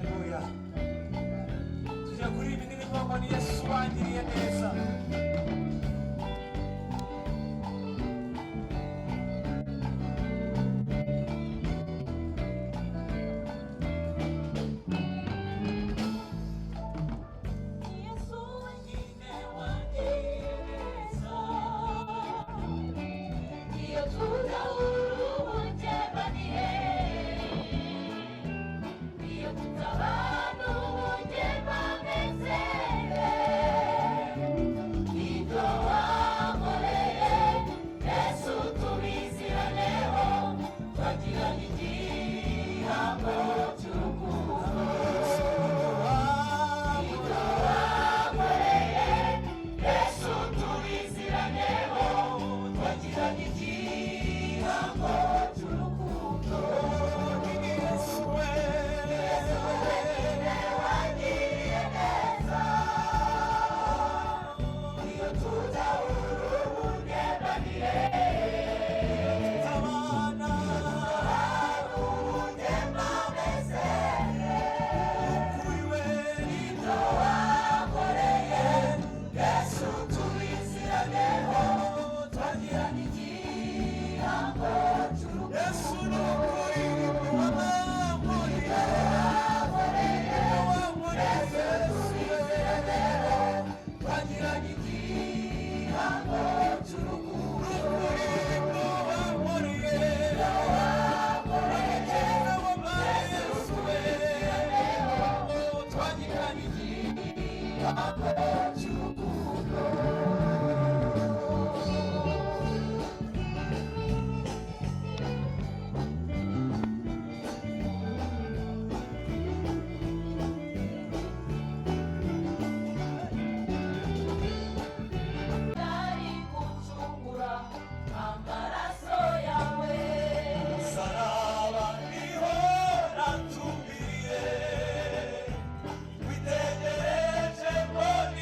Haleluya. Tujya kuririmba indirimbo ngo ni Yesu wangiriye neza. Yesu wenyine wangiriye neza. Iyo tudahura ubugemaniye, iyo tutabana ubugemameze, ibyo wankoreye Yesu tubiziraneho, twagiranye igihango cy'urukundo. Ibyo wankoreye Yesu tubiziraneho, twagiranye igihango cy'urukundo. Yesu we. Yesu wenyine wangiriye neza. Iyo tudahura ubugembanire, Tabana. ubugemameze, Kuri we. ibyo wankoreye Yesu tubiziraneho, twagiranye igihango cy'urukundo. Yesu ni ukuri wankoreye. Wankoreye Yesu we. Twagiranye igihango cy'urukundo. Twagiranye Igihango cy'urukundo. Nari gucungura amaraso yawe. Saraba niho natumiye, witegereje mbona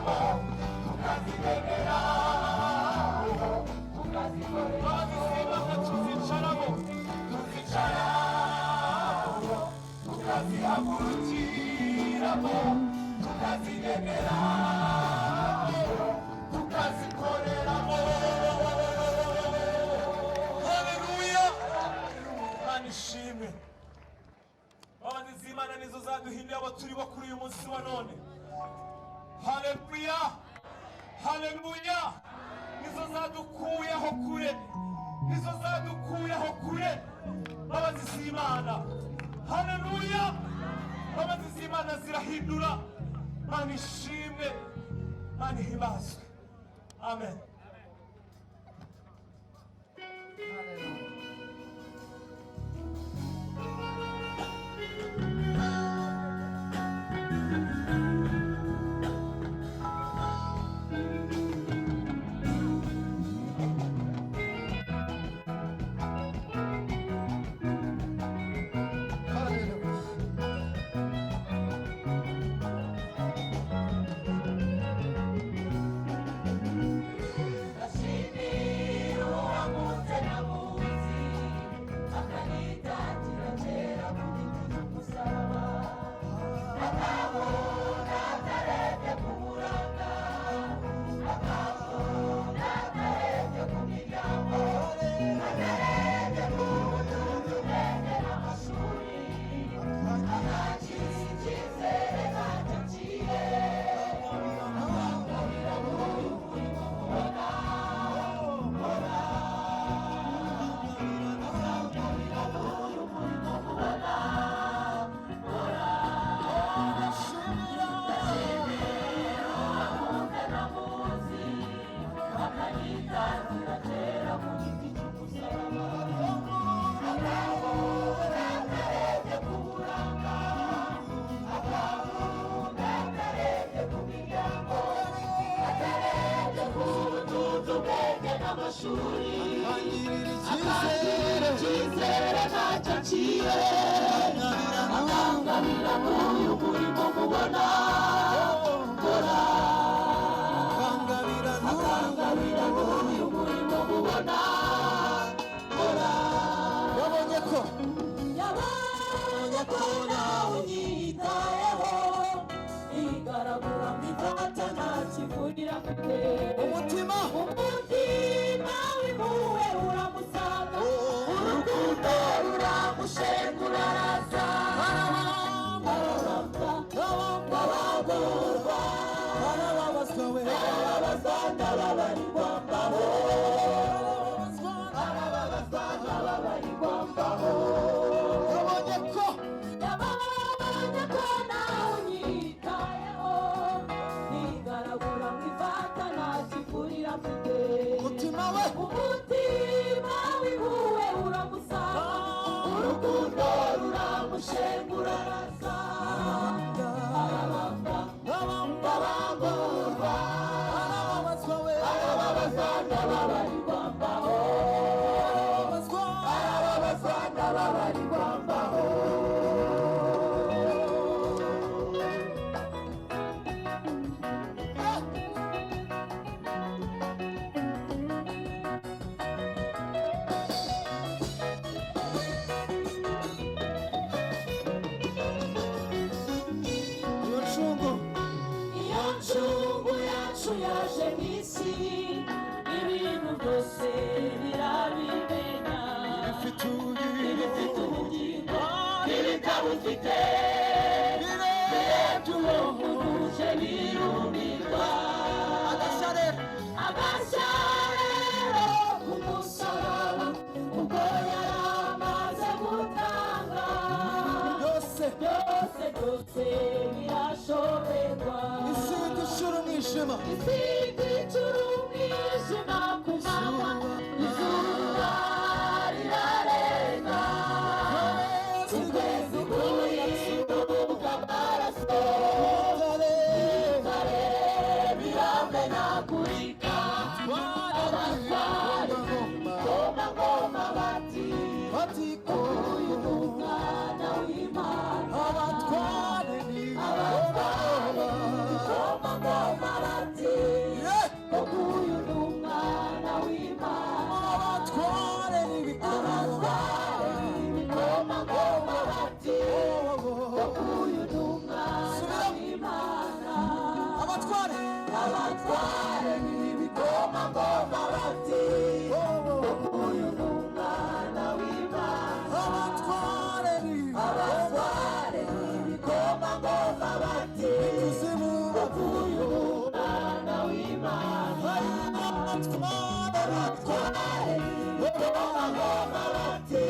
Tukazigenderaho, tukazikorera. Imbabazi z'Imana tuzicaramo, Tuzicaraho, tukazihagurukiramo, tukazigenderaho, tukazikoreramo. Haleluya! Imana ishimwe. Imbabazi z'Imana nizo zaduhinduye abo turi bo kuri uyu munsi wa none. Haleluya! Haleluya! Nizo zadukuyeho kure, nizo zadukuyeho kure. Imbabazi z'Imana, haleluya! Imbabazi z'Imana zirahindura. Imana ishimwe, Imana ihimbazwe. Amen. Ndashimira uwamutse namuzi, akanitangira kera ku giti cy'umusaraba, akabona atarebye ku buranga, akabona atarebye ku miryango, atarebye ku butunzi, ubwenge n'amashuri, akakiza icyizere ntacyo aciye, akangabira n'uyu murimo mubona. Angirira icyizere Icyizere ntacyo aciye, akangabira n'uyu murimo mubona, akangabira akangabira n'uyu murimo mubona. Yabonye ko Yabonye ko nawe unyitayeho, igaragura mu ifata nta kivurira afite. Umutima Umutima w'impuhwe uramusanga, urukundo ruramushengura, araza arabamba, ndabagorwa, arababazwa we, arababazwa, ndababarirwa mbaho, arababazwa, ndababarirwa mbaho. Yabonye ko Yabonye ko nawe unyitayeho, nigaragura mu ifata nta kivurira mfite. Umutima we Umutima w'impuhwe uramusanga, urukundo ruramushengura, araza arabamba, ndabagorwa, arababazwa we, arababazwa, ndababarirwa mbaho, arababazwa, arababazwa, ndababarirwa mbaho. Iyo ncungu, Iyo ncungu yacu yaje mu isi, ibintu byose birabimenya, ifite ubugingo, ibifite ubugingo n'ibitabufite, birebye uwo muntu uje birumirwa. Agashya rero, Agashya rero ku musaraba, ubwo yari amaze gutanga byose, byose, byose birashoberwa. Isi dushira umwijima, Isi icura umwijima ku manywa, izuba rirarenga, ukwezi guhinduka amaraso, bitare, bitare biramenagurika, abatware ngoma ngoma bati batiko, uyu ni umwana w'Imana. Abatware ni Abatware ngoma ngoma. Abatware, abatware, ibikomangoma bati.